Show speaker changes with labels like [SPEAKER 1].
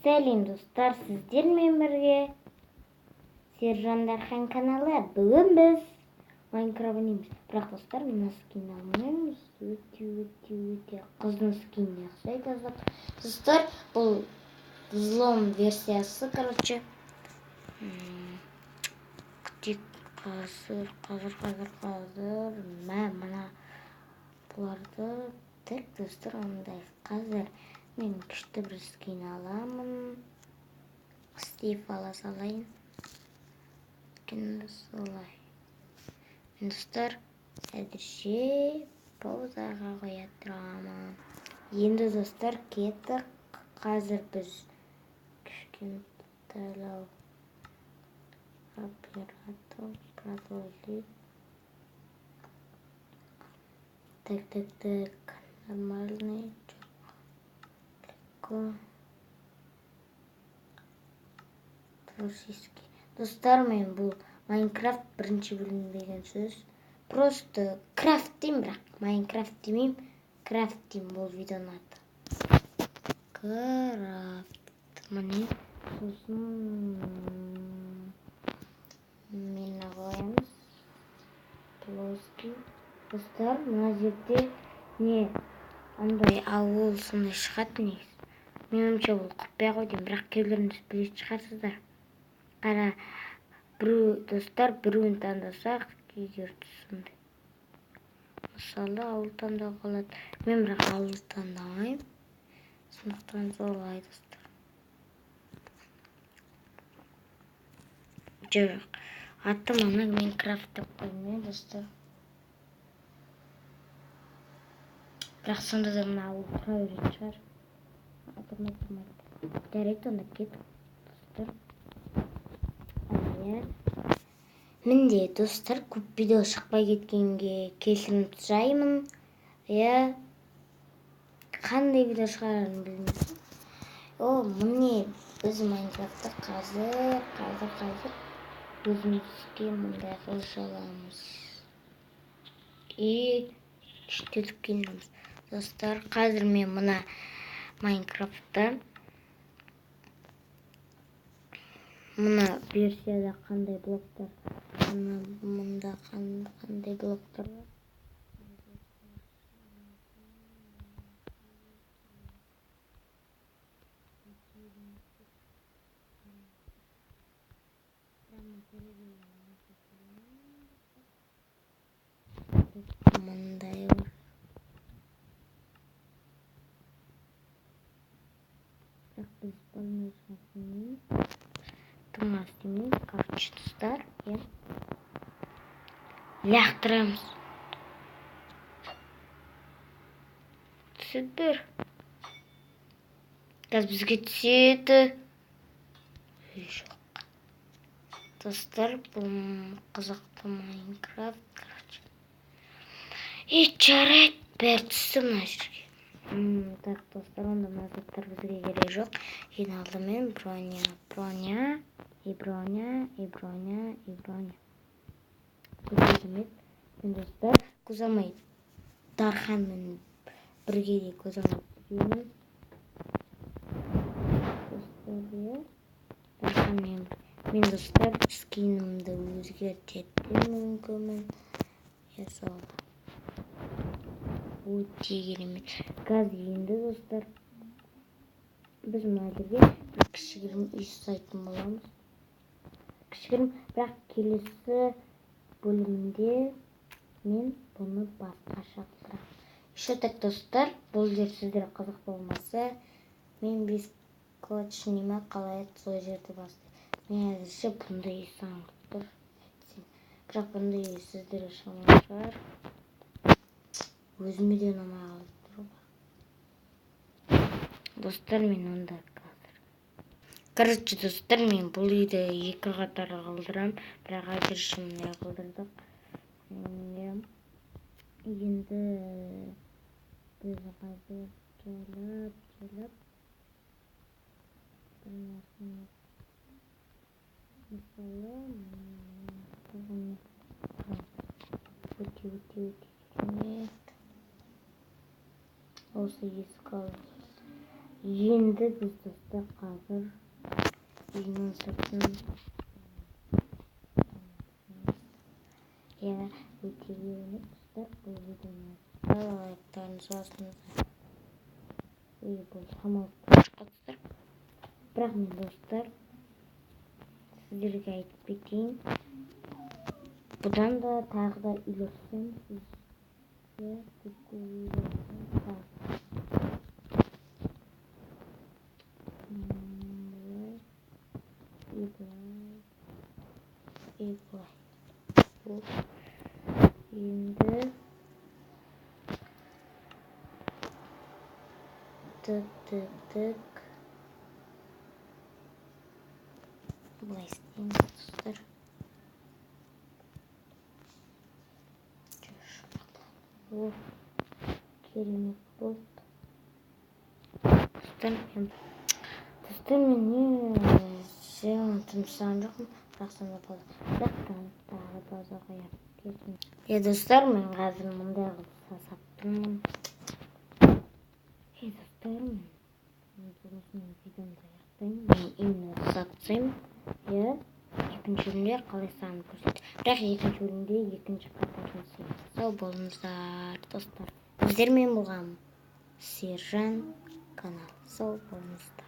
[SPEAKER 1] Сәлем достар, сіздермен бірге Сержан Дархан каналы. Бүгін біз Майнкрафт ойнаймыз. Бірақ достар, мына скин алмаймыз. Өте өте өте қыздың скиніне ұқсайды азап. Достар, бұл взлом версиясы, короче. Күтейік, қазір, қазір, қазір, қазір. Мә, мына бұларды тек достар ондай. Қазір мен күшті бір скин аламын. Стив ала салайын. Өйткені солай. Мен достар, әзірше паузаға қоя тұрамын. Енді достар кеттік. Қазір біз кішкентайлау оператор продолжить. Так, так, так. Нормальный. Легко. Творческий. Достар, мен бұл Майнкрафт бірінші бөлім деген сөз. Просто крафт деймін, бірақ Майнкрафт демеймін, крафт деймін бұл видеоның аты. Крафт. Міне, сосын мені қоямыз. Плоский. Достар, мына жерде не андай ауыл сондай шығады негізі. Меніңше бұл құпия ғой деймін, бірақ кейбіреулеріңіз білетін шығарсыздар. Қара, біреу достар, біреуін таңдасақ, егер сондай. Мысалы, ауыл таңдауға болады. Мен бірақ ауыл таңдамаймын. Сондықтан солай достар. Жоқ, аты мына Майнкрафт деп қойдым, достар. Бірақ сонда да мына ауыл тұра беретін шығар. Тұрмайды, тұрмайды. Жарайды, онда кеттік, достар. Иә. Менде достар көп видео шықпай кеткенге кешірім сұраймын. Иә. Қандай видео шығарарымды білмеймін. О, міне біз Майнкрафтта қазір, қазір, қазір өзімізге мындай қылыш аламыз. И күштетіп келеміз. Достар, қазір мен мына Майнкрафтта мына версияда қандай блоктар, мына мында қандай блоктар бар. Мындай бар. Бірақ біз бұны тыңдас демейміз. Короче, достар, иә. Лақтырамыз. Түседі бір. Қазір бізге түседі. Жоқ. Достар, бұл қызықты Майнкрафт, короче. И жарайды, бәрі түсті мына жерге. Так, достар, онда мына заттар бізге керек жоқ. Ең алдымен броня, броня, и броня, и броня, и броня. Көз. Мен достар, көз алмай Дарханмен бірге де көз алмай түсемін. Достар, иә. Дарханмен мен достар скинімді өзгертетін мүмкінмін. Иә, сол. Өте керемет. Қазір енді достар біз мына жерге бір кішігірім үй жасайтын боламыз. Кішігірім, бірақ келесі бөлімде мен бұны басқаша қылдырамын. Еще так достар, бұл жер сіздерге қызық болмаса, мен бесконечный ма қалай еді, сол жерді бастаймын. Мен әзірше бұндай үй салғым тұр. Бірақ бұндай үй сіздерге ұнамайтын шығар. Өзіме де ұнамай қалып тұр ғой. Достар, мен онда қазір. Короче, достар, мен бұл үйді екі қатар қылдырам, бірақ әзірше мындай қылдырдық. Енді біз қазір жайлап, жайлап бір нәрсені, мысалы, өте, өте, өте керемет. Осы есік алып Енді біз, достар, қазір үйдің сыртын, иә, өте керемет, достар. Бұл видеоны лайктарыңызды басыңыздар. Үй, бұл шамалы достар. Бірақ мен, достар, сіздерге айтып кетейін, бұдан да тағы да үйлер істейміз. Иә, көп көп үйлер істейміз. Былай и былай и былай. Бұл енді тік, тік, тік, былай істейміз, достар. О, керемет болды, достар. Мен, достар, мен не тыныстаған жоқпын, бірақ сонда болды. Бірақ тағы база қоямын. Е, достар, мен қазір мындай қылып жасап тұрмын. Е, достар, мен осымен видеомды аяқтаймын. Мен именно жасап тастаймын. Иә, екінші бөлімде қалай санын көрсетті. Бірақ екінші бөлімде екінші қатарын істеймін. Сау болыңыздар, достар. Сіздермен болған Сержан канал. Сау болыңыздар.